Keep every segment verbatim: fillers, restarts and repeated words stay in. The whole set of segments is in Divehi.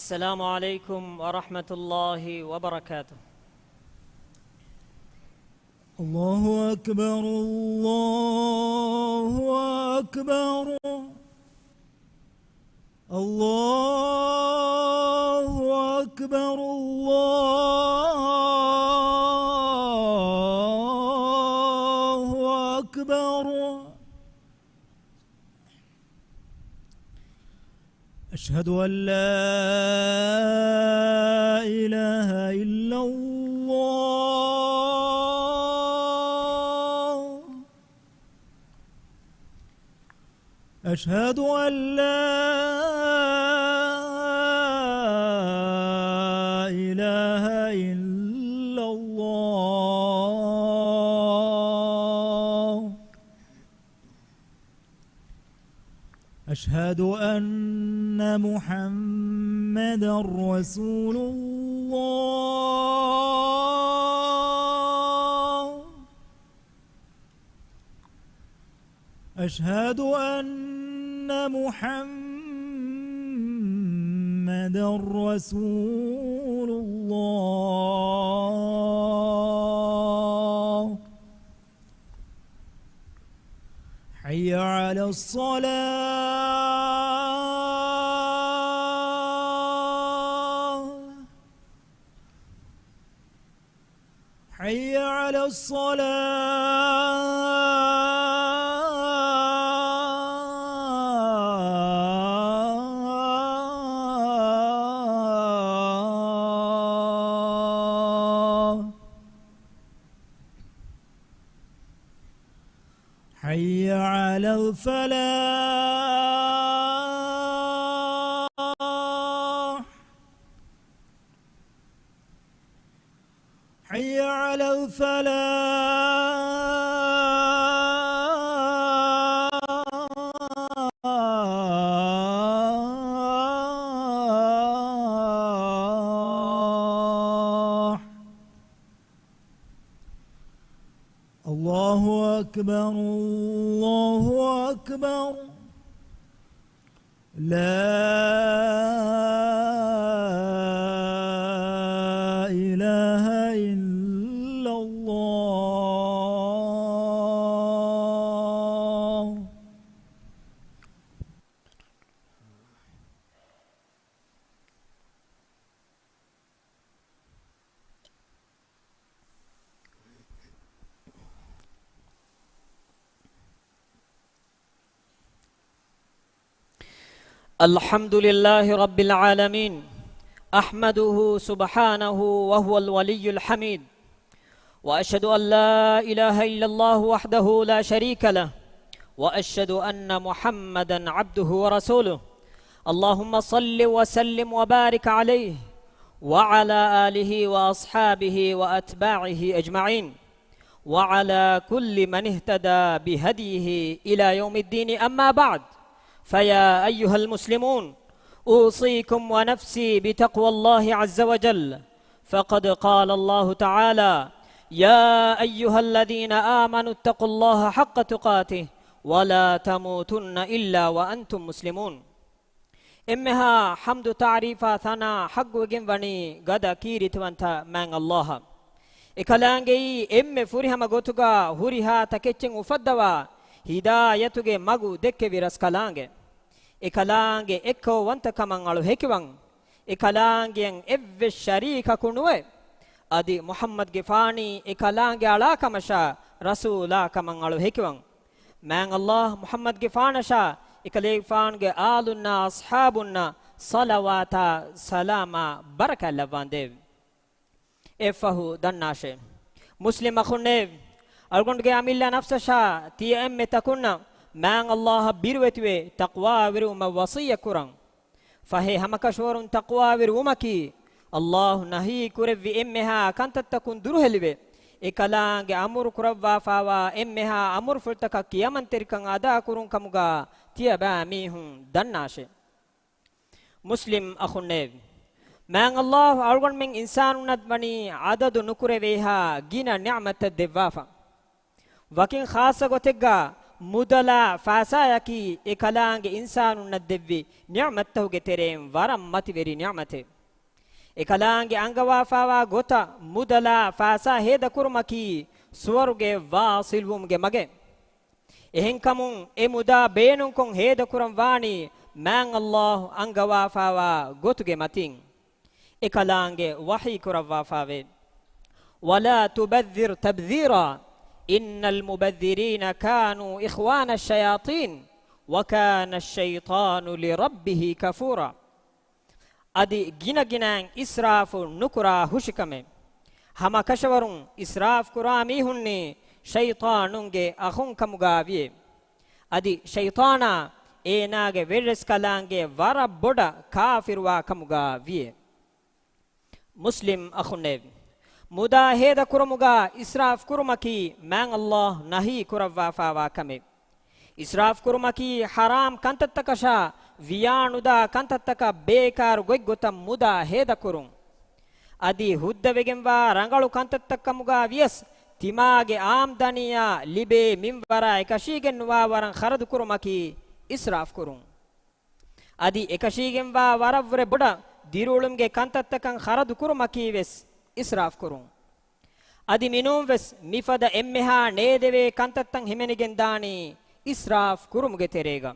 السلام عليكم ورحمة الله وبركاته. الله أكبر، الله أكبر، الله أكبر، الله أكبر. أشهد أن لا إله إلا الله. أشهد أن لا إله إلا الله. أشهد أن محمدا رسول الله. أشهد أن محمدا رسول الله. حي على الصلاة. حي على الصلاة. حي على الفلاح. حي على الفلاح. الله أكبر، الله أكبر. لا إله إلا الله. الحمد لله رب العالمين. أحمده سبحانه وهو الولي الحميد. وأشهد أن لا إله إلا الله وحده لا شريك له. وأشهد أن محمدا عبده ورسوله. اللهم صل وسلم وبارك عليه وعلى آله وأصحابه وأتباعه أجمعين. وعلى كل من اهتدى بهديه إلى يوم الدين، أما بعد، فيا أيها المسلمون، أوصيكم ونفسي بتقوى الله عز وجل، فقد قال الله تعالى: يا أيها الذين آمنوا اتقوا الله حق تقاته ولا تموتن إلا وأنتم مسلمون. އެންމެހާ ޙަމްދު ތަޢުރީފާ ސަނާ ޙައްޤުވެގެން ވަނީ ގަދަ ކީރިތިވަންތަ މާތް ﷲ އަށް. އެކަލާނގެއީ އެންމެ ފުރިހަމަ ގޮތުގަ ހުރިހާ ތަކެއްޗެއް އުފައްދަވާ، ހިދާޔަތުގެ މަގު ދެއްކެވި ރަސްކަލާނގެ. އެކަލާނގެ އެއްކައުވަންތަކަމަށް އަޅު ހެކިވަން. އެކަލާނގެއަށް އެއްވެސް ޝަރީކަކު ނުވެ. އަދި މުޙައްމަދުގެފާނީ އެކަލާނގެ އަޅާކަމަށާ ރަސޫލާ ކަމަށް އަޅު ހެކިވަން. މާތް ﷲ މުޙައްމަދުގެފާނަށާ އެކަލޭގެފާނުގެ އާލުންނާ އަޞްޙާބުންނަށް ޞަލަވާތާ ސަލާމާ ބަރަކާތް ލައްވާނދޭވި. އެއަށްފަހު ދަންނާށޭ، މުސްލިމް އަޚުންނޭވި، އަޅުގަނޑުގެ އަމިއްލަ ނަފްސަށާ ތިޔަ އެންމެ ތަކުންނަށް މާތް ﷲ އަށް ބިރުވެތިވެ ތަޤްވާވެރިވުމަށް ވަޞިއްޔަތް ކުރަން. ފަހެ ހަމަކަށަވަރުން ތަޤްވާވެރިވުމަކީ، ﷲ ނަހީ ކުރެއްވި އެންމެހާ ކަންތައްތަކުން ދުރުހެލިވެ، އެކަލާނގެ އަމުރު ކުރައްވާފާވާ އެންމެހާ އަމުރުފުޅުތަކަށް ކިޔަމަންތެރިކަން އަދާކުރުން ކަމުގަ ތިޔަބައިމީހުން ދަންނާށޭ. މުސްލިމް އަޚުންނޭވި، މާތް ﷲ އަޅުގަނޑުމެން އިންސާނުންނަށް ވަނީ އަދަދު ނުކުރެވޭހާ ގިނަ ނިޢުމަތްތައް ދެއްވާފަ. ވަކިން ޚާއްޞަ ގޮތެއްގަ މުދަލާ ފައިސާޔަކީ އެކަލާނގެ އިންސާނުންނަށް ދެއްވި ނިޢުމަތްތަކުގެ ތެރެއިން ވަރަށް މަތިވެރި ނިޢުމަތެއް. އެކަލާނގެ އަންގަވާފާވާ ގޮތަށް މުދަލާ ފައިސާ ހޭދަކުރުމަކީ ސުވަރުގެ ވާޞިލްވުމުގެ މަގެއް. އެހެންކަމުން އެ މުދާ ބޭނުންކޮށް ހޭދަކުރަން ވާނީ މާތް ﷲ އަންގަވާފާވާ ގޮތުގެ މަތިން. އެކަލާނގެ ވަޙީ ކުރައްވާފާވޭ. ولا تبذر تبذيرا إن المبذرين كانوا إخوان الشياطين وكان الشيطان لربه كفورا. އަދި ގިނަގިނައިން އިސްރާފު ނުކުރާ ހުށިކަމެއް. ހަމަކަށަވަރުން އިސްރާފު ކުރާ މީހުންނީ ޝައިޠާނުންގެ އަޚުން ކަމުގާ ވިޔޭ. އަދި ޝައިޠާނާ އޭނާގެ ވެރިރަސްކަލާނގެ ވަރަށް ބޮޑަށް ކާފިރުވާ ކަމުގާ ވިޔޭ. މުސްލިމް އަޚުންނޭވެ! މުދާ ހޭދަކުރުމުގާ އިސްރާފު ކުރުމަކީ މާތް ﷲ ނަހީ ކުރައްވާފާވާ ކަމެއް. އިސްރާފު ކުރުމަކީ ޙަރާމް ކަންތައްތަކަށާ ވިޔާނުދާ ކަންތައްތަކަށް ބޭކާރު ގޮތްގޮތަށް މުދާ ހޭދަކުރުން. އަދި ހުއްދަވެގެންވާ ރަނގަޅު ކަންތައްތައް ކަމުގާ ވިޔަސް، ތިމާގެ އާމްދަނީއާ ލިބޭ މިންވަރާ އެކަށީގެން ނުވާ ވަރަށް ޚަރަދު ކުރުމަކީ އިސްރާފު ކުރުން. އަދި އެކަށީގެންވާ ވަރަށްވުރެ ބޮޑަށް ދިރިއުޅުމުގެ ކަންތައްތަކަށް ޚަރަދު ކުރުމަކީ ވެސް އިސްރާފު ކުރުން. އަދި މިނޫންވެސް މިފަދަ އެންމެހާ ނޭދެވޭ ކަންތައްތައް ހިމެނިގެން ދާނީ އިސްރާފު ކުރުމުގެ ތެރޭގަ.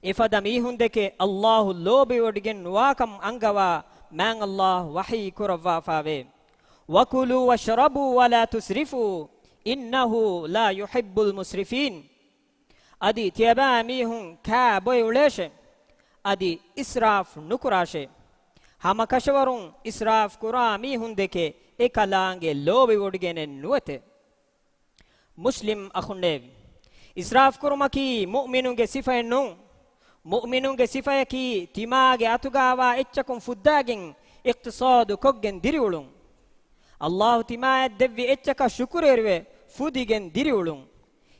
އެފަދަ މީހުންދެކެ ﷲ ލޯބިވޮޑިގެން ނުވާކަމަށް އަންގަވާ މާތް ﷲ ވަޙީ ކުރައްވާފާވޭ. وكلوا واشربوا ولا تسرفوا إنه لا يحب المسرفين. އަދި ތިޔަބައިމީހުން ކާ ބޮއެ އުޅޭށެ. އަދި އިސްރާފު ނުކުރާށޭ. ހަމަކަށަވަރުން އިސްރާފު ކުރާ މީހުންދެކެ އެކަލާނގެ ލޯބިވޮޑިގެނެއް ނުވެތެ. މުސްލިމް އަޚުންނޭވެ! އިސްރާފު ކުރުމަކީ މުއުމިނުންގެ ސިފައެއް ނޫން. މުއުމިނުންގެ ސިފަޔަކީ ތިމާގެ އަތުގާވާ އެއްޗަކުން ފުއްދާގެން އިޤްތިޞާދު ކޮށްގެން ދިރިއުޅުން. ﷲ ތިމާޔަށް ދެއްވި އެއްޗަކަށް ޝުކުރުވެރިވެ ފުދިގެން ދިރިއުޅުން.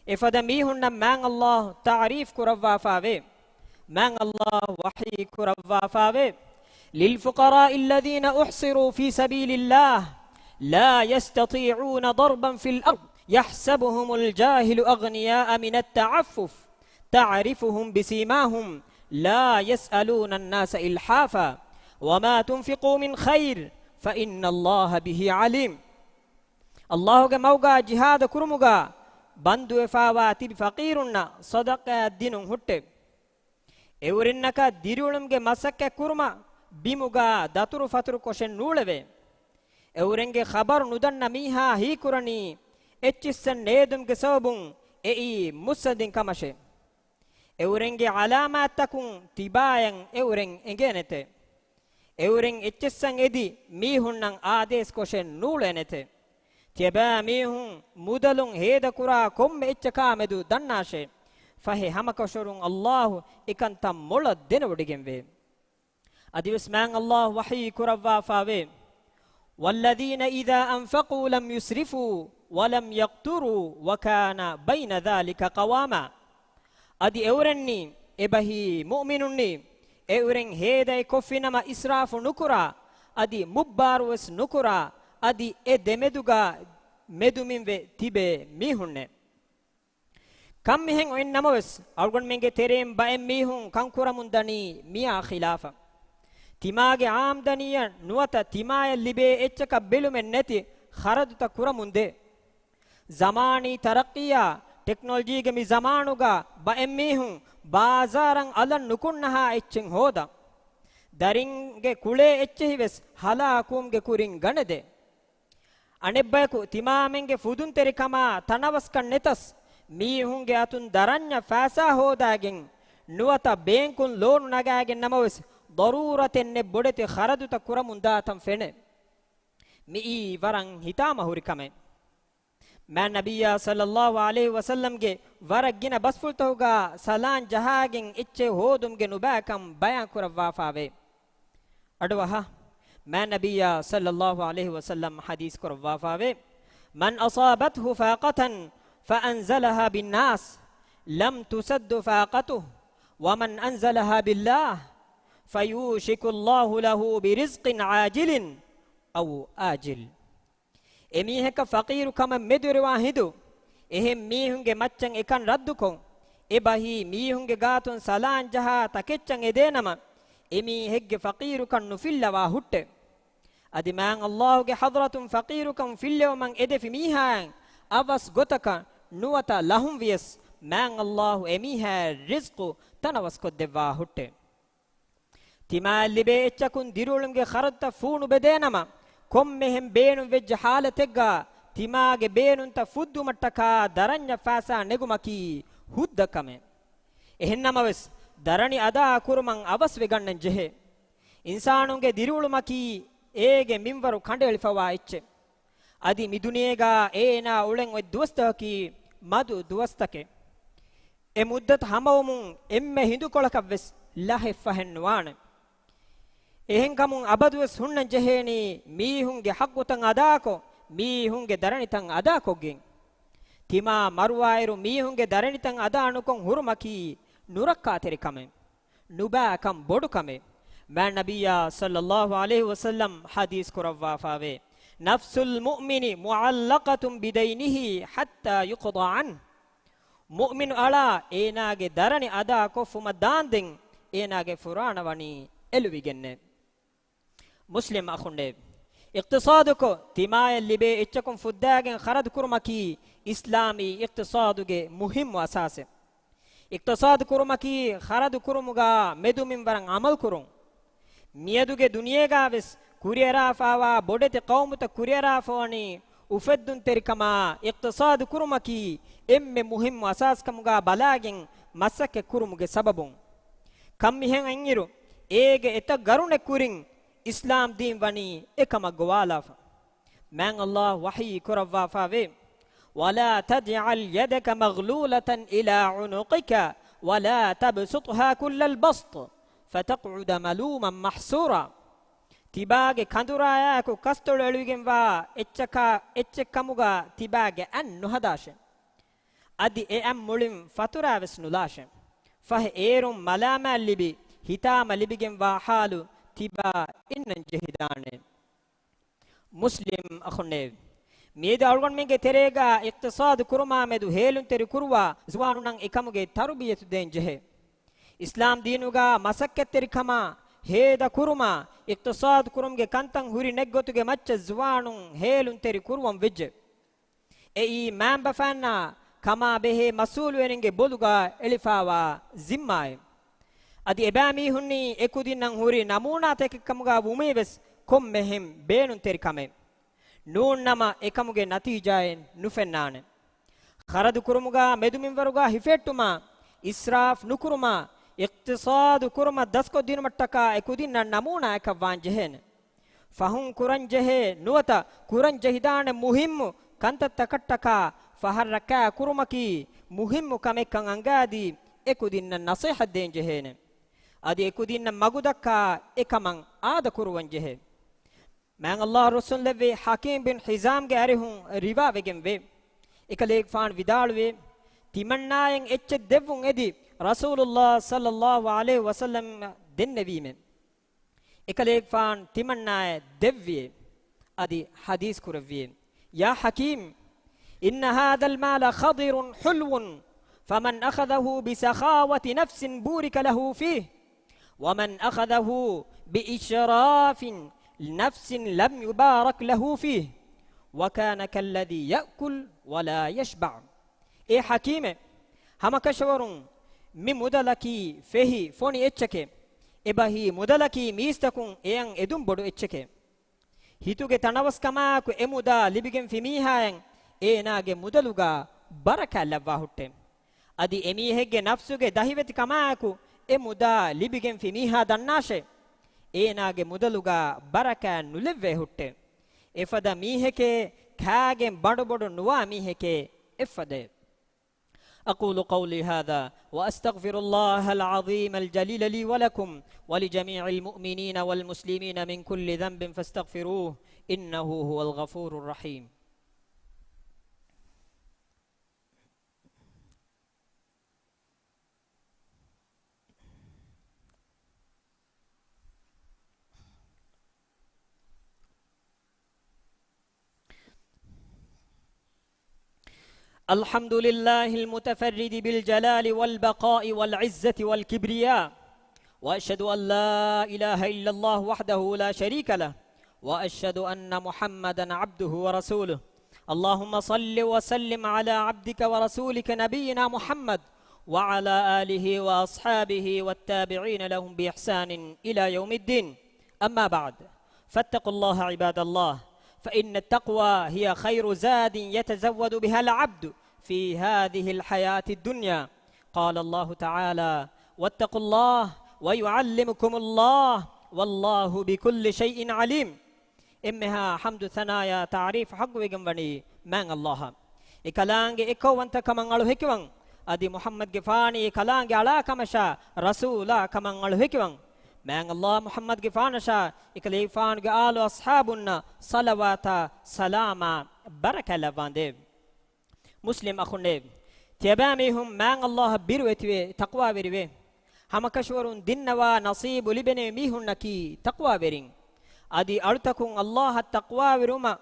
އެފަދަ މީހުންނަށް މާތް ﷲ ތަޢުރީފް ކުރައްވާފާވޭ. މާތް ﷲ ވަޙީ ކުރައްވާފާވޭ. للفقراء الذين أحصروا في سبيل الله لا يستطيعون ضربا في الأرض يحسبهم الجاهل أغنياء من التعفف تعرفهم بسيماهم لا يسألون الناس إلحافا وما تنفقوا من خير فإن الله به عليم. ﷲ ގެ މަގުގާ ޖިހާދު ކުރުމުގާ ބަންދުވެފާވާ ތިބި ފަޤީރުންނަށް ޞަދަޤާތް ދިނުން ހުއްޓޭ. އެއުރެންނަކަށް ދިރިއުޅުމުގެ މަސައްކަތް ކުރުމަށް ބިމުގާ ދަތުރުފަތުރު ކޮށެއް ނޫޅެވޭ. އެއުރެންގެ ޚަބަރު ނުދަންނަ މީހާ ހީކުރަނީ އެއްޗިއްސެއް ނޭދުމުގެ ސަބަބުން އެއީ މުއްސަނދިން ކަމަށޭ. އެއުރެންގެ ޢަލާމާތްތަކުން ތިބާޔަށް އެއުރެން އެނގޭނެތެ. އެއުރެން އެއްޗިއްސަށް އެދި މީހުންނަށް އާދޭސް ކޮށެއް ނޫޅޭނެތެ. ތިޔަބައިމީހުން މުދަލުން ހޭދަކުރާ ކޮންމެ އެއްޗަކާމެދު ދަންނާށޭ. ފަހެ ހަމަކަށަވަރުން ﷲ އެކަންތައް މޮޅަށް ދެނެވޮޑިގެންވޭ. އަދިވެސް މާތް ﷲ ވަޙީ ކުރައްވާފާވޭ. والذين إذا أنفقوا لم يسرفوا ولم يقتروا وكان بين ذلك قواما. އަދި އެއުރެންނީ، އެބަހީ މުއުމިނުންނީ، އެއުރެން ހޭދައެއް ކޮށްފިނަމަ އިސްރާފު ނުކުރާ، އަދި މުއްބާރުވެސް ނުކުރާ، އަދި އެ ދެމެދުގަ މެދުމިންވެ ތިބޭ މީހުންނޭ. ކަންމިހެން އޮތްނަމަވެސް، އަޅުގަނޑުމެންގެ ތެރެއިން ބައެއް މީހުން ކަންކުރަމުންދަނީ މިއާ ޚިލާފަށް. ތިމާގެ އާމްދަނީއަށް ނުވަތަ ތިމާޔަށް ލިބޭ އެއްޗަކަށް ބެލުމެއް ނެތި ޚަރަދުތައް ކުރަމުންދޭ. ޒަމާނީ ތަރައްޤީއާ ޓެކްނޮލޮޖީގެ މި ޒަމާނުގަ ބައެއް މީހުން ބާޒާރަށް އަލަށް ނުކުންނަހާ އެއްޗެއް ހޯދާ. ދަރިންގެ ކުޅޭ އެއްޗެހިވެސް ހަލާކުވުމުގެ ކުރިން ގަނެދޭ. އަނެއްބަޔަކު ތިމާމެންގެ ފުދުންތެރިކަމާ ތަނަވަސްކަން ނެތަސް، މީހުންގެ އަތުން ދަރަންޏަށް ފައިސާ ހޯދާގެން، ނުވަތަ ބޭންކުން ލޯނު ނަގާގެން ނަމަވެސް، ޟަރޫރަތެއް ނެތް ބޮޑެތި ޚަރަދުތައް ކުރަމުންދާތަން ފެނޭ. މިއީ ވަރަށް ހިތާމަހުރި ކަމެއް. މާތް ނަބިއްޔާ ޞައްލައްލާހު ޢަލައިހި ވަސައްލަމްގެ ވަރަށް ގިނަ ބަސްފުޅުތަކުގަ ސަލާން ޖަހާގެން އެއްޗެއް ހޯދުމުގެ ނުބައިކަން ބަޔާން ކުރައްވާފާވޭ. އަޑުއަހާ، މާތް ނަބިއްޔާ ޞައްލައްލާހު ޢަލައިހި ވަސައްލަމް ޙަދީޘް ކުރައްވާފާވޭ، من أصابته فاقة فأنزلها بالناس لم تسد فاقته ومن أنزلها بالله فيوشك الله له برزق عاجل أو آجل. އެމީހަކަށް ފަޤީރު ކަމަށް މެދުވެރިވާ ހިނދު، އެހެން މީހުންގެ މައްޗަށް އެކަން ރައްދުކޮށް، އެބަހީ މީހުންގެ ގާތުން ސަލާން ޖަހާ ތަކެއްޗަށް އެދޭނަމަ، އެމީހެއްގެ ފަޤީރުކަން ނުފިއްލަވާ ހުއްޓޭ. އަދި މާތް ﷲ ގެ ޙަޟްރަތުން ފަޤީރުކަން ފިއްލެވުމަށް އެދެފި މީހާއަށް އަވަސް ގޮތަކަށް ނުވަތަ ލަހުން ވިޔަސް، މާތް ﷲ އެމީހާއަށް ރިޒްޤު ތަނަވަސްކޮށްދެއްވާ ހުއްޓޭ. ތިމާއަށް ލިބޭ އެއްޗަކުން ދިރިއުޅުމުގެ ޚަރަދުތައް ފޫނުބެދޭނަމަ، ކޮންމެހެން ބޭނުންވެއްޖެ ޙާލަތެއްގަ ތިމާގެ ބޭނުންތައް ފުއްދުމަށްޓަކާ ދަރަންޏަށް ފައިސާ ނެގުމަކީ ހުއްދަ ކަމެއް. އެހެންނަމަވެސް، ދަރަނި އަދާ ކުރުމަށް އަވަސްވެގަންނަން ޖެހޭ. އިންސާނުންގެ ދިރިއުޅުމަކީ އޭގެ މިންވަރު ކަނޑައެޅިފަވާ އެއްޗެއް. އަދި މިދުނިޔޭގަ އޭނާ އުޅެން އޮތް ދުވަސްތަކަކީ މަދު ދުވަސްތަކެއް. އެ މުއްދަތު ހަމަވުމުން އެންމެ ހިނދުކޮޅަކަށްވެސް ލަހެއް ފަހެއް ނުވާނެ. އެހެންކަމުން އަބަދުވެސް ހުންނަން ޖެހޭނީ މީހުންގެ ޙައްޤުތައް އަދާކޮށް، މީހުންގެ ދަރަނިތައް އަދާކޮށްގެން. ތިމާ މަރުވާއިރު މީހުންގެ ދަރަނިތައް އަދާ ނުކޮށް ހުރުމަކީ ނުރައްކާތެރި ކަމެއް. ނުބާކަން ބޮޑު ކަމެއް. މާތް ނަބިއްޔާ ޞައްލައްލާހު ޢަލައިހި ވަސައްލަމް ޙަދީޘް ކުރައްވާފައިވޭ، "نفس المؤمن معلقة بدينه حتى يقضى عنه." މުއުމިނު އަޅާ އޭނާގެ ދަރަނި އަދާ ކޮށްފުމަށް ދާންދެން އޭނާގެ ފުރާނަ ވަނީ އެލުވިގެންނޭ. މުސްލިމް އަޚުންނޭ، އިޤްތިޞާދުކޮށް، ތިމާޔަށް ލިބޭ އެއްޗަކުން ފުއްދާގެން ޚަރަދު ކުރުމަކީ އިސްލާމީ އިޤްތިޞާދުގެ މުހިއްމު އަސާސެއް. އިޤްތިޞާދު ކުރުމަކީ ޚަރަދު ކުރުމުގަ މެދުމިންވަރަށް ޢަމަލު ކުރުން. މިއަދުގެ ދުނިޔޭގަ ވެސް ކުރިއަރާފައިވާ ބޮޑެތި ޤައުމުތައް ކުރިއަރާފަވަނީ އުފެއްދުންތެރިކަމާ، އިޤްތިޞާދު ކުރުމަކީ އެންމެ މުހިއްމު އަސާސްކަމުގަ ބަލާގެން މަސައްކަތް ކުރުމުގެ ސަބަބުން. ކަން މިހެން އިންއިރު، އޭގެ އެތައް ގަރުނެއް ކުރިން އިސްލާމް ދީން ވަނީ އެކަމަށް ގޮވާލާފަ. މާތް ﷲ ވަޙީ ކުރައްވާފައިވޭ، "ولا تجعل يدك مغلولة إلى عنقك ولا تبسطها كل البسط فتقعد ملوما محسورا." ތިބާގެ ކަނދުރާއާއެކު ކަސްތޮޅު އެޅުވިގެންވާ އެއްޗަކާ، އެއްޗެއްކަމުގަ ތިބާގެ އަތް ނުހަދާށޭ. އަދި އެ އަތް މުޅިން ފަތުރާވެސް ނުލާށޭ. ފަހެ އޭރުން މަލާމާތް ލިބި، ހިތާމަ ލިބިގެންވާ ޙާލު ތިބާ އިންނަން ޖެހިދާނެ. މުސްލިމް އަޚުންނޭވެ! މިއަދު އަޅުގަނޑުމެންގެ ތެރޭގަ އިޤްތިޞާދު ކުރުމާ މެދު ހޭލުންތެރި ކުރުވާ ޒުވާނުންނަށް އެކަމުގެ ތަރުބިޔަތު ދޭން ޖެހޭ. އިސްލާމް ދީނުގަ މަސައްކަތްތެރިކަމާ، ހޭދަ ކުރުމާ، އިޤްތިޞާދު ކުރުމުގެ ކަންތައް ހުރި ނެތް ގޮތުގެ މައްޗަށް ޒުވާނުން ހޭލުންތެރި ކުރުވަން ވެއްޖެ. އެއީ މައިންބަފައިންނާ ކަމާ ބެހޭ މަސްއޫލުވެރިންގެ ބޮލުގަ އެޅިފައިވާ ޒިންމާއެއް. އަދި އެބައިމީހުންނީ އެކުދިންނަށް ހުރި ނަމޫނާތަކެއް ކަމުގަ ވުމީވެސް ކޮންމެހެން ބޭނުންތެރި ކަމެއް. ނޫންނަމަ އެކަމުގެ ނަތީޖާއެއް ނުފެންނާނެ. ޚަރަދު ކުރުމުގަ މެދުމިންވަރުގަ ހިފެހެއްޓުމާ، އިސްރާފް ނުކުރުމާ، އިޤްތިޞާދު ކުރުމަށް ދަސްކޮށްދިނުމަށްޓަކާ އެކުދިންނަށް ނަމޫނާއަކަށް ވާން ޖެހޭނެ. ފަހުން ކުރަންޖެހޭ ނުވަތަ ކުރަންޖެހިދާނެ މުހިއްމު ކަންތައްތަކަށްޓަކާ ފަހަށް ރައްކާ ކުރުމަކީ މުހިއްމު ކަމެއްކަން އަންގާދީ، އެކުދިންނަށް ނަޞޭޙަތް ދޭން ޖެހޭނެ. އަދި އެކުދިންނަށް މަގުދައްކާ އެކަމަށް އާދަކުރުވަން ޖެހޭ. މާތް ﷲ ރުއްސުންލެއްވި ޙަކީމް ބިން ޙިޒާމްގެ އަރިހުން ރިވާވެގެންވޭ. އެކަލޭގެފާނު ވިދާޅުވޭ، ތިމަންނާޔަށް އެއްޗެއް ދެއްވުން އެދި، ރަސޫލުﷲ ޞައްލައްލާހު ޢަލައިހި ވަސައްލަމަށް ދެންނެވީމެ. އެކަލޭގެފާނު ތިމަންނާޔަށް ދެއްވިއޭ. އަދި ޙަދީޘް ކުރެއްވިއޭ، يا حكيم، إن هذا المال خضر حلو، فمن أخذه بسخاوة نفس بورك له فيه، ومن أخذه بإسراف نفس لم يبارك له فيه، وكان كالذي يأكل ولا يشبع. އޭ ޙަކީމޭ، ހަމަކަށަވަރުން މި މުދަލަކީ ފެހި ފޮނި އެއްޗެކޭ. އެބަހީ މުދަލަކީ މީސްތަކުން އެއަށް އެދުން ބޮޑު އެއްޗެކޭ. ހިތުގެ ތަނަވަސްކަމާއެކު އެ މުދާ ލިބިގެންފި މީހާއަށް އޭނާގެ މުދަލުގަ ބަރަކާތް ލައްވާ ހުއްޓޭ. އަދި އެމީހެއްގެ ނަފްސުގެ ދަހިވެތިކަމާއެކު އެ މުދާ ލިބިގެންފި މީހާ ދަންނާށޭ، އޭނާގެ މުދަލުގަ ބަރަކާތް ނުލެއްވޭ ހުއްޓޭ. އެފަދަ މީހެކޭ، ކާގެން ބަނޑުބޮޑު ނުވާ މީހެކޭ އެއްފަދައޭ. أقول قولي هذا وأستغفر الله العظيم الجليل لي ولكم ولجميع المؤمنين والمسلمين من كل ذنب فاستغفروه إنه هو الغفور الرحيم. الحمد لله المتفرد بالجلال والبقاء والعزة والكبرياء، وأشهد أن لا إله إلا الله وحده لا شريك له، وأشهد أن محمدا عبده ورسوله. اللهم صل وسلم على عبدك ورسولك نبينا محمد وعلى آله وأصحابه والتابعين لهم بإحسان إلى يوم الدين. أما بعد، فاتقوا الله عباد الله، فإن التقوى هي خير زاد يتزود بها العبد في هذه الحياة الدنيا. قال الله تعالى: واتقوا الله ويعلمكم الله والله بكل شيء عليم. އެންމެހާ ޙަމްދު ސަނާޔާ ތަޢުރީފު ޙައްޤުވެގެން ވަނީ މާތް ﷲ އަށް. އެ ކަލާނގެ އެއްކައުވަންތަކަމަށް އަޅު ހެކިވަން. އަދި މުޙައްމަދުގެފާނީ އެ ކަލާނގެ އަޅާކަމަށާ، ރަސޫލާ ކަމަށް އަޅު ހެކިވަން. މާތް ﷲ އަށް މުޙައްމަދުގެފާނަށާ އެކަލޭގެފާނުގެ އާލު އަޞްޙާބުންނަށް ޞަލަވާތާ ސަލާމާ ބަރަކާތް ލައްވާނދޭވެ. މުސްލިމް އަޚުންނޭވެ! ތިޔަބައިމީހުން މާތް ﷲ އަށް ބިރުވެތިވެ ތަޤްވާވެރިވެ. ހަމަކަށަވަރުން ދިންނަވާ ނަޞީބު ލިބޭނެ މީހުންނަކީ ތަޤްވާވެރިން. އަދި އަޅުތަކުން ﷲ އަށް ތަޤްވާވެރިވުމަށް،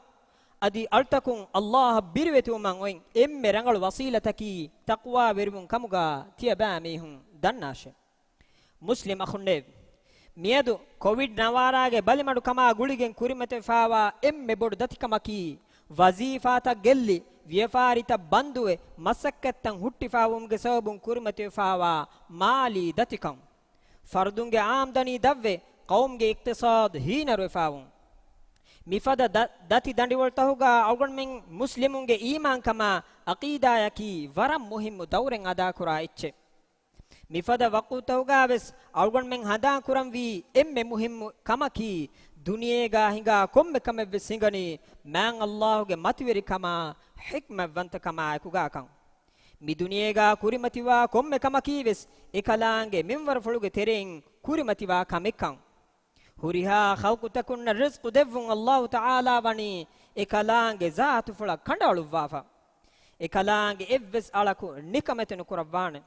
އަދި އަޅުތަކުން ﷲ އަށް ބިރުވެތިވުމަށް އޮތް އެންމެ ރަނގަޅު ވަސީލަތަކީ ތަޤްވާވެރިވުން ކަމުގަ ތިޔަބައިމީހުން ދަންނާށެ. މުސްލިމް އަޚުންނޭވެ! މިއަދު ކޮވިޑް ނަވާރާގެ ބަލިމަޑުކަމާ ގުޅިގެން ކުރިމަތިވެފާވާ އެންމެ ބޮޑު ދަތިކަމަކީ، ވަޒީފާތައް ގެއްލި، ވިޔަފާރިތައް ބަންދުވެ، މަސައްކަތްތައް ހުއްޓިފާވުމުގެ ސަބަބުން ކުރިމަތިވެފާވާ މާލީ ދަތިކަން. ފަރުދުންގެ އާމްދަނީ ދަށްވެ، ޤައުމުގެ އިޤްތިޞާދު ހީނަރުވެފާވުން. މިފަދަ ދަ-، ދަތި ދަނޑިވަޅުތަކުގަ އަޅުގަނޑުމެން މުސްލިމުންގެ އީމާންކަމާ ޢަޤީދާޔަކީ ވަރަށް މުހިއްމު ދައުރެއް އަދާކުރާ އެއްޗެއް. މިފަދަ ވަޤުތުތަކުގަވެސް އަޅުގަނޑުމެން ހަނދާންކުރަންވީ އެންމެ މުހިއްމު ކަމަކީ، ދުނިޔޭގަ ހިނގާ ކޮންމެ ކަމެއްވެސް ހިނގަނީ މާތް ﷲ ގެ މަތިވެރިކަމާ ޙިކްމަތްވަންތަކަމާ އެކުގަކަން. މި ދުނިޔޭގަ ކުރިމަތިވާ ކޮންމެ ކަމަކީވެސް އެކަލާނގެ މިންވަރުފުޅުގެ ތެރެއިން ކުރިމަތިވާ ކަމެއްކަން. ހުރިހާ ޚަލްޤުތަކުންނަށް ރިޒްޤު ދެއްވުން ﷲ ތަޢާލާ ވަނީ އެކަލާނގެ ޒާތުފުޅަށް ކަނޑައަޅުއްވާފަ. އެކަލާނގެ އެއްވެސް އަޅަކު ނިކަމެތި ނުކުރައްވާނެ.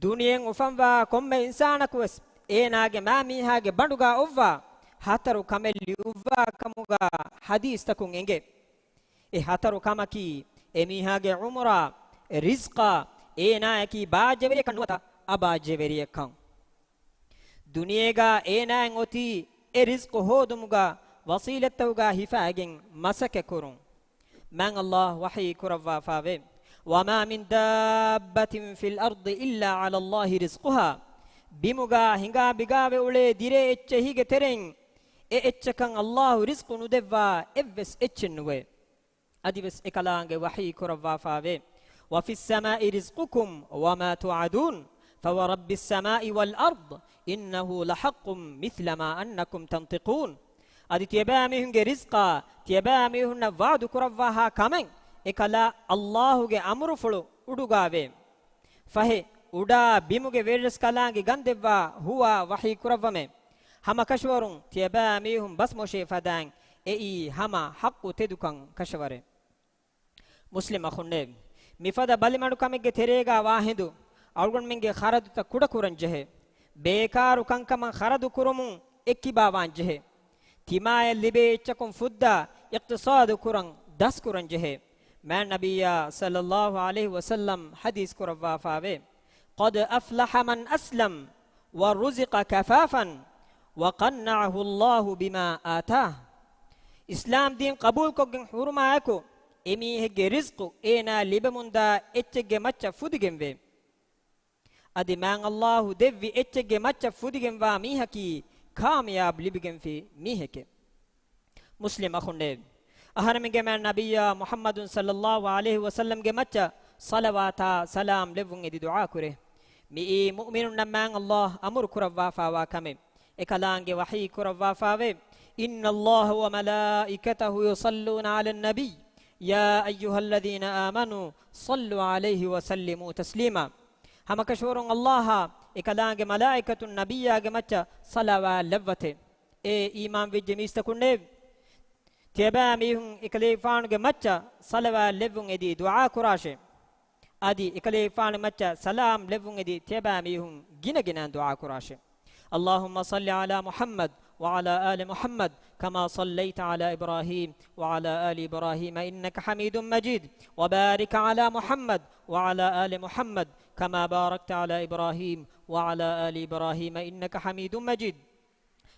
ދުނިޔެއިން އުފަންވާ ކޮންމެ އިންސާނަކުވެސް އޭނާގެ މާމީހާގެ ބަނޑުގަ އޮއްވާ ހަތަރު ކަމެއް ލިޔުއްވާ ކަމުގަ ޙަދީޘްތަކުން އެނގޭ. އެ ހަތަރު ކަމަކީ، އެމީހާގެ ޢުމުރާ، ރިޒްޤާ، އޭނާއަކީ ބާއްޖަވެރިއެއްކަން ނުވަތަ އަބާއްޖަވެރިއެއްކަން. ދުނިޔޭގަ އޭނާއަށް އޮތީ އެ ރިޒްޤު ހޯދުމުގަ ވަސީލަތްތަކުގަ ހިފައިގެން މަސައްކަތްކުރުން. މާތް ﷲ ވަޙީ ކުރައްވާފައެވެ. وما من دابة في الأرض إلا على الله رزقها. ބިމުގަ ހިނގާ ބިގާވެ އުޅޭ ދިރޭ އެއްޗެހީގެ ތެރެއިން އެ އެއްޗަކަށް ﷲ ރިޒްޤު ނުދެއްވާ އެއްވެސް އެއްޗެއް ނުވޭ. އަދިވެސް އެކަލާނގެ ވަޙީ ކުރައްވާފައެވެ. وفي السماء رزقكم وما توعدون فورب السماء والأرض إنه لحق مثل ما أنكم تنطقون. އަދި ތިޔަބައިމީހުންގެ ރިޒްޤާ، ތިޔަބައިމީހުންނަށް ވަޢުދު ކުރައްވާހާ ކަމެއް، އެކަލާ ﷲ ގެ އަމުރުފުޅު އުޑުގަވޭ. ފަހެ، އުޑާ ބިމުގެ ވެރިރަސްކަލާނގެ ގަންދެއްވާ ހުވާ ވަޙީ ކުރައްވަމޭ. ހަމަކަށަވަރުން ތިޔަބައިމީހުން ބަސްމޮށޭ ފަދައިން އެއީ ހަމަ ޙައްޤު ތެދުކަން ކަށަވަރޭ. މުސްލިމް އަޚުންނޭވެ! މިފަދަ ބަލިމަޑުކަމެއްގެ ތެރޭގަ ވާހިނދު، އަޅުގަނޑުމެންގެ ޚަރަދުތައް ކުޑަކުރަން ޖެހޭ. ބޭކާރު ކަންކަމަށް ޚަރަދު ކުރުމުން އެއްކިބާވާން ޖެހޭ. ތިމާޔަށް ލިބޭ އެއްޗަކުން ފުއްދާ އިޤްތިޞާދު ކުރަން ދަސްކުރަން ޖެހޭ. މާތް ނަބިއްޔާ ޞައްލައްލާހު ޢަލައިހި ވަސައްލަމް ޙަދީޘް ކުރައްވާފައެވެ. قد أفلح من أسلم ورزق كفافا وقنعه الله بما آتاه. އިސްލާމް ދީން ޤަބޫލުކޮށްގެން ހުރުމާއެކު، އެމީހެއްގެ ރިޒްޤު އޭނާ ލިބެމުންދާ އެއްޗެއްގެ މައްޗަށް ފުދިގެންވޭ. އަދި މާތް ﷲ ދެއްވި އެއްޗެއްގެ މައްޗަށް ފުދިގެންވާ މީހަކީ ކާމިޔާބު ލިބިގެންފި މީހެކޭ. މުސްލިމް އަޚުންނޭވެ! އަހަރެމެންގެ މާތް ނަބިއްޔާ މުޙައްމަދު ޞައްލައްލާހު ޢަލައިހި ވަސައްލަމްގެ މައްޗަށް ޞަލަވާތާ ސަލާމް ލެއްވުން އެދި ދުޢާކުރޭ. މިއީ މުއުމިނުންނަށް މާތް ﷲ އަމުރު ކުރައްވާފައިވާ ކަމެއް. އެކަލާނގެ ވަޙީ ކުރައްވާފައެވެ. إن الله وملائكته يصلون على النبي يا أيها الذين آمنوا صلوا عليه وسلموا تسليما. ހަމަކަށަވަރުން ﷲ އާ އެކަލާނގެ މަލާއިކަތުން ނަބިއްޔާގެ މައްޗަށް ޞަލަވާތް ލައްވަތޭ. އޭ އީމާންވެއްޖެ މީސްތަކުންނޭވެ! ތިޔަބައިމީހުން އެކަލޭގެފާނުގެ މައްޗަށް ޞަލަވާތް ލެއްވުން އެދި ދުޢާ ކުރާށޭ. އަދި އެކަލޭގެފާނުގެ މައްޗަށް ސަލާމް ލެއްވުން އެދި ތިޔަބައިމީހުން ގިނަގިނައިން ދުޢާ ކުރާށޭ. اللهم صل على محمد وعلى آل محمد كما صليت على إبراهيم وعلى آل إبراهيم إنك حميد مجيد. وبارك على محمد وعلى آل محمد كما باركت على إبراهيم وعلى آل إبراهيم إنك حميد مجيد.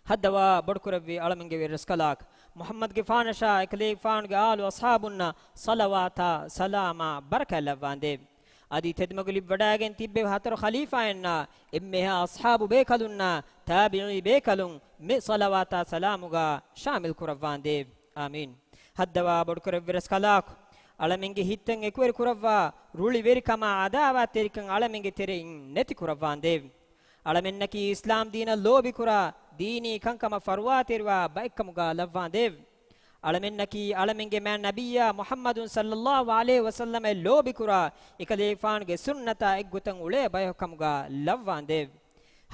ހައްދަވާ ބޮޑުކުރެއްވި އަޅަމެންގެ ވެރިރަސްކަލާކޮ، މުޙައްމަދުގެފާނަށާ އެކަލޭގެފާނުގެ އާލު އަޞްޙާބުންނަށް ޞަލަވާތާ ސަލާމާ ބަރަކާތް ލައްވާނދޭވެ. އަދި ތެދުމަގު ލިބިވަޑައިގެން ތިއްބެވި ހަތަރު ޚަލީފާއިންނާ އެންމެހާ އަޞްޙާބު ބޭކަލުންނާ ތާބިޢީ ބޭކަލުން މި ޞަލަވާތާ ސަލާމުގާ ޝާމިލް ކުރައްވާނދޭވެ. އާމީން. ހައްދަވާ ބޮޑުކުރެއްވި ރަސްކަލާކޮ، އަޅަމެންގެ ހިތްތައް އެކުވެރި ކުރައްވާ، ރުޅިވެރިކަމާ ޢަދާވާތްތެރިކަން އަޅަމެންގެ ތެރެއިން ނެތި ކުރައްވާނދޭވެ. އަޅަމެންނަކީ އިސްލާމް ދީނަށް ލޯބިކުރާ، ދީނީ ކަންކަމަށް ފަރުވާތެރިވާ ބައެއްކަމުގާ ލައްވާނދޭވެ. އަޅަމެންނަކީ އަޅަމެންގެ މާތް ނަބިއްޔާ މުޙައްމަދު ޞައްލައްލާހު ޢަލައިހި ވަސައްލަމަށް ލޯބިކުރާ، އެކަލޭގެފާނުގެ ސުންނަތާ އެއްގޮތަށް އުޅޭ ބަޔަކު ކަމުގާ ލައްވާނދޭވެ.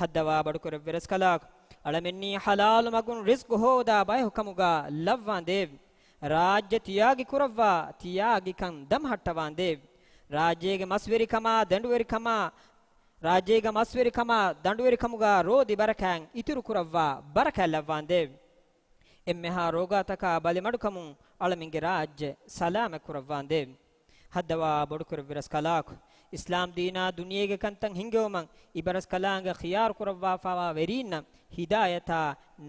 ހައްދަވާ ބޮޑުކުރެއްވި ރަސްކަލާކޮ، އަޅަމެންނީ ޙަލާލު މަގުން ރިޒްޤު ހޯދާ ބަޔަކު ކަމުގާ ލައްވާނދޭވެ. ރާއްޖެ ތިޔާގި ކުރައްވާ، ތިޔާގިކަން ދަމަހައްޓަވާނދޭވެ. ރާއްޖޭގެ މަސްވެރިކަމާ، ދަނޑުވެރިކަމާ، ރާއްޖޭގެ މަސްވެރިކަމާ، ދަނޑުވެރިކަމުގާ ރޯދި ބަރަކާތް އިތުރު ކުރައްވާ، ބަރަކާތް ލައްވާނދޭވެ. އެންމެހާ ރޯގާތަކާ ބަލިމަޑުކަމުން އަޅަމެންގެ ރާއްޖެ ސަލާމަތް ކުރައްވާނދޭވެ. ހައްދަވާ ބޮޑުކުރެއްވި ރަސްކަލާކޮ، އިސްލާމް ދީނާ ދުނިޔޭގެ ކަންތައް ހިންގެވުމަށް އިބަރަސްކަލާނގެ ޚިޔާރު ކުރައްވާފާވާ ވެރީންނަށް ހިދާޔަތާ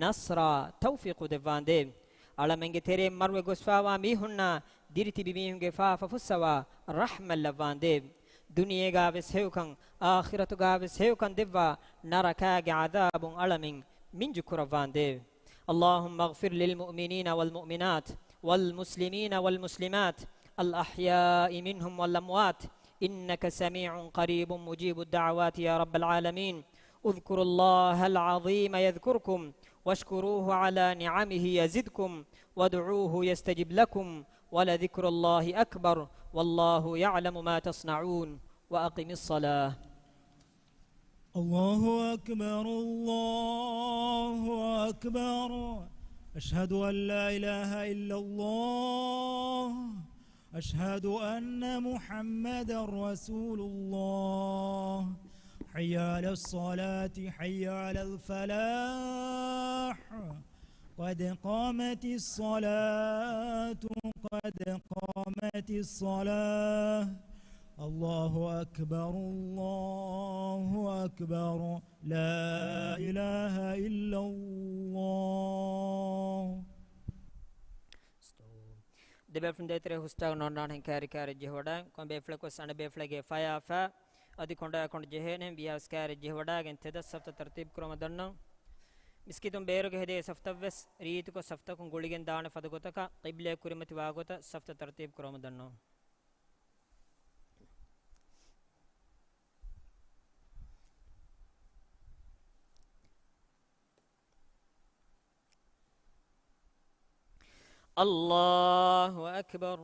ނަޞްރާ ތައުފީޤު ދެއްވާނދޭވެ. އަޅަމެންގެ ތެރެއިން މަރުވެ ގޮސްފާވާ މީހުންނާ ދިރިތިބި މީހުންގެ ފާފަ ފުއްސަވާ ރަޙްމަތް ލައްވާނދޭވެ. ދުނިޔޭގާވެސް ހެޔޮކަން، އާޚިރަތުގާވެސް ހެޔޮކަން ދެއްވާ ނަރަކާގެ ޢަޛާބުން އަޅަމެން މިންޖު ކުރައްވާނދޭވެ. اللهم اغفر للمؤمنين والمؤمنات والمسلمين والمسلمات الأحياء منهم والأموات إنك سميع قريب مجيب الدعوات يا رب العالمين. اذكروا الله العظيم يذكركم واشكروه على نعمه يزدكم وادعوه يستجب لكم ولذكر الله أكبر والله يعلم ما تصنعون. وأقم الصلاة. الله أكبر، الله أكبر. أشهد أن لا إله إلا الله. أشهد أن محمدا رسول الله. حي على الصلاة، حي على الفلاح. قد قامت الصلاة، قد قامت الصلاة. الله أكبر، الله أكبر. لا إله إلا الله. ދެބޭފުޅުން ދޭތެރޭ ހުސްޓާގަ ނޯންނާނެހެން ކާރި ކާރި ޖެހިވަޑައި، ކޮން ބޭފުޅަކުވެސް އަނެއް ބޭފުޅެއްގެ ފަޔާ ފަ އަދި ކޮނޑާ ކޮނޑު ޖެހޭނެހެން ވިޔާސް ކާރި ޖެހިވަޑައިގެން ތެދަށް ސަފްތަ ތަރުތީބު ކުރަމަށް ދަންނަ. މިސްކިތުން ބޭރުގެ ހެދޭ ސަފްތައްވެސް ރީތިކޮށް ސަފްތަކުން ގުޅިގެން ދާނެ ފަދަ ގޮތަކަށް ޤިބްލައަށް ކުރިމަތިވާ ގޮތަށް ސަފްތަ ތަރުތީބު ކުރަމަށް ދަންނަ. الله أكبر.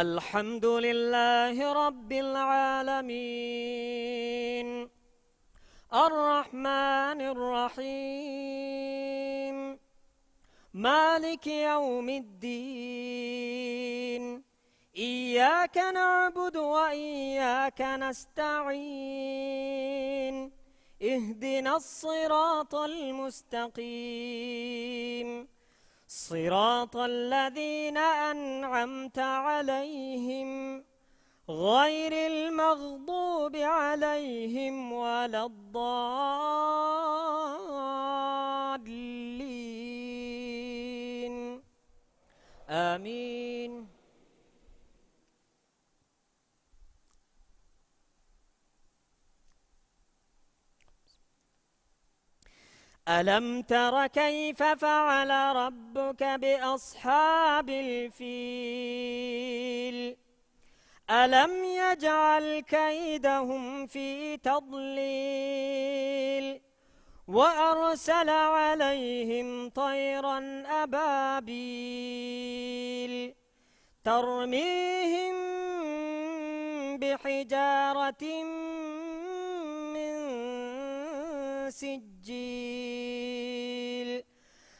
الحمد لله رب العالمين. الرحمن الرحيم. مالك يوم الدين. إياك نعبد وإياك نستعين. اهدنا الصراط المستقيم. صراط الذين أنعمت عليهم غير المغضوب عليهم ولا الضالين. آمين. ألم تر كيف فعل ربك بأصحاب الفيل؟ ألم يجعل كيدهم في تضليل؟ وأرسل عليهم طيرا أبابيل ترميهم بحجارة من سجيل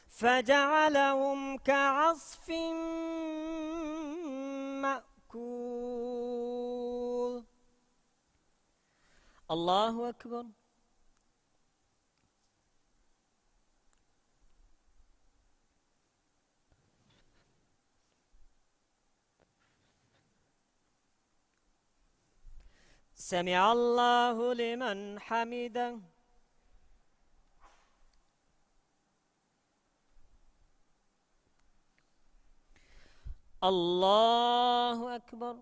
فجعلهم كعصف مأكول. الله أكبر. سمع الله لمن حمده. الله أكبر.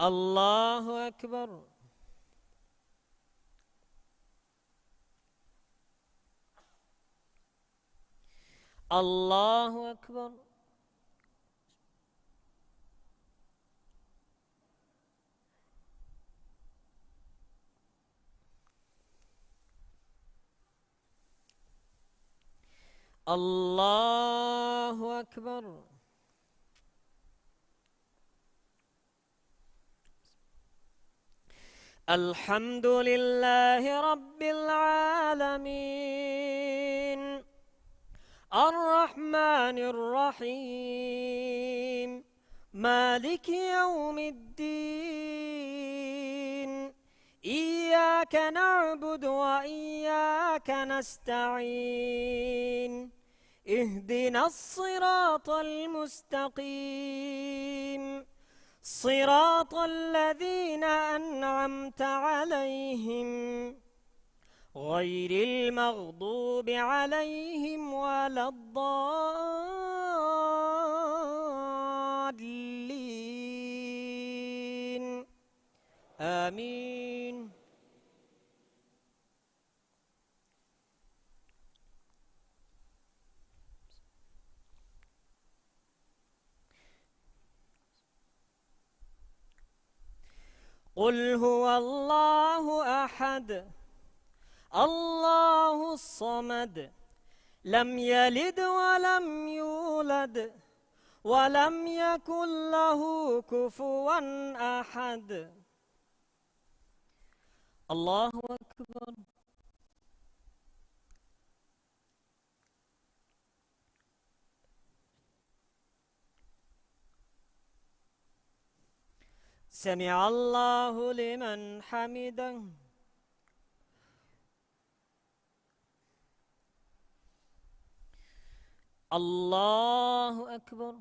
الله أكبر. الله أكبر. الله أكبر. الحمد لله رب العالمين. الرحمن الرحيم. مالك يوم الدين. إياك نعبد وإياك نستعين. اهدنا الصراط المستقيم. صراط الذين أنعمت عليهم. غير المغضوب عليهم ولا الضالين. آمين. قل هو الله أحد، الله الصمد، لم يلد ولم يولد، ولم يكن له كفوا أحد. الله أكبر. سمع الله لمن حمده. الله أكبر.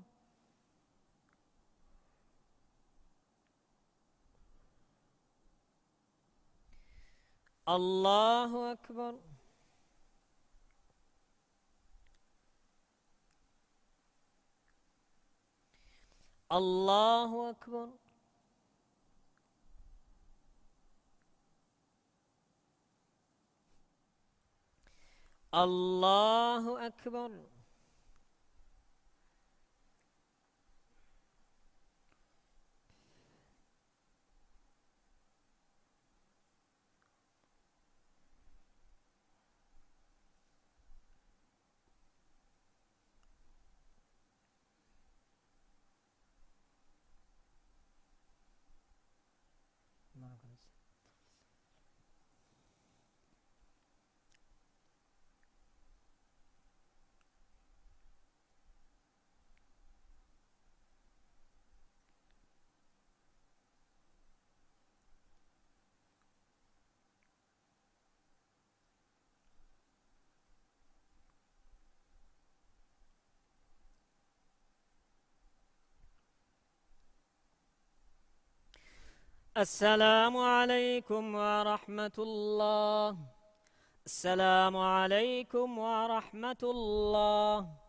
الله أكبر. الله أكبر. الله أكبر. السلام عليكم ورحمة الله. السلام عليكم ورحمة الله.